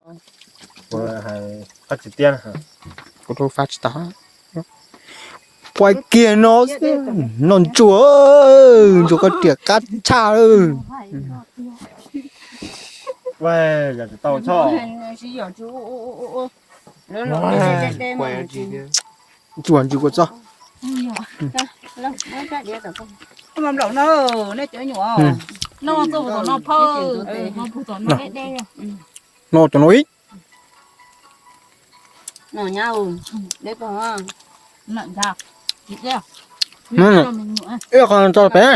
Kuv hais qab tsis tiab, kuv rau fab tsis tau. Quaj kiag no xwb, noj ntsuag, ntsuag koj riam qab tshaj lawm. Ntsuag ntsuag kua txob. No tus no ib. Ib qho tso pem.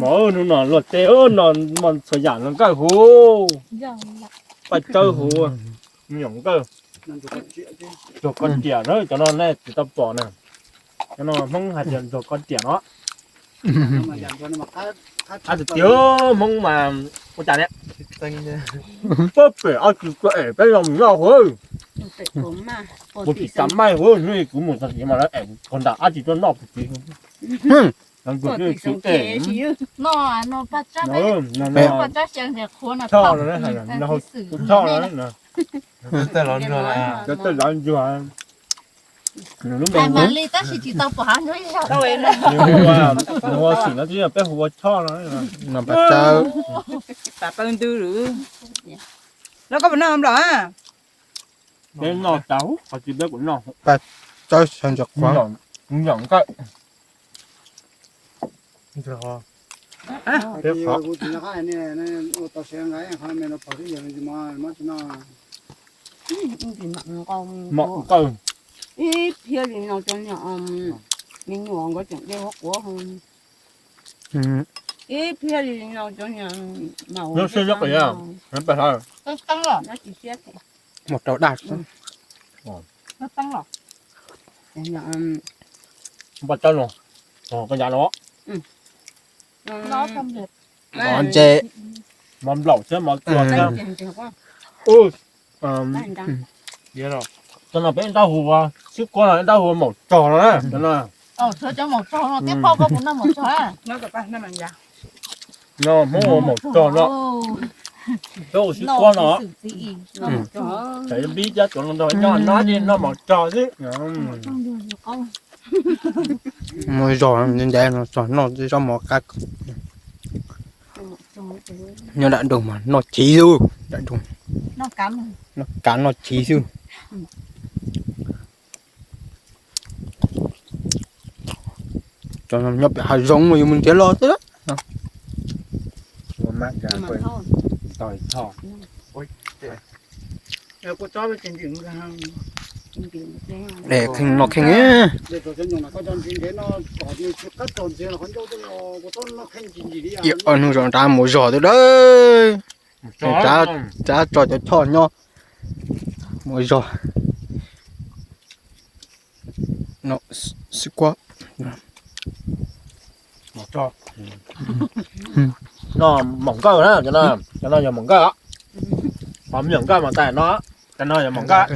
Mov hnub no luag teb no, mos txhua yam no nkawj huv, paj tsawb huv, me nyuam nkawj, ntsuag koj riam na, cov no nej tsis tau pom na. Cov no Hmoob hais tias ntsuag koj riam no. Qab tiag tiag Hmoob mas ua cas ne, pab pem ob tsis tuaj es peb zoo mus noj huv. Kuv tsis kam maij huv, hnub kuv mus txog tsev mas lawv es kuv ntawm ob tsis tuaj noj kuv txiv. Ntsuag tsis es, choj no, choj no, cov tej lov ntsuag, nws lub npe, nws hu ua xim no twb yog peb hu ua choj no. No pas tsawb, pas paw ntws lawm. Los koj puas noj nplom a? Peb noj tas, qhov tsis peb kuv noj. Pas tsawb sawv ntawm qhuav, nyoom nkawj. Peb qhov, mom nkawj. Ib phiab li no cov niag me nyuam nkawd tseem de huab quav. Ib phiab li no cov niag maum, lub sib lub qis, pas hawm, mus rau daj. Pas tsawb no, koj yav no, mov ntse, mov nplaum thiab mov txua thiab. Cov no peb ntaub hu ua sib quab no, ntaub hu ua maum tsog no na. Cov no, Hmoob ua maum tsog no. Cov ua sib quab no, tsam npib cov no nrog nyob no ces noj maum tsog xwb. Mus zog ncav no txog noj tib sob mov qab. Nyob nram nroog mas noj chiv xwb, nram nroog noj kav noj chiv xwb. Cov nyob pem hav zoov mas yus mus nrhiav los xwb. Es kheej no kheej. Ib ob hnub zos nrad mus zog xwb lawm. Rab tso cov choj nyob mus zog. No, xwb kuab. Noj maum nkawj na, cov no yog maum nkawj os. Pom me nyuam nkawj mas tais no, cov no yog maum nkawj.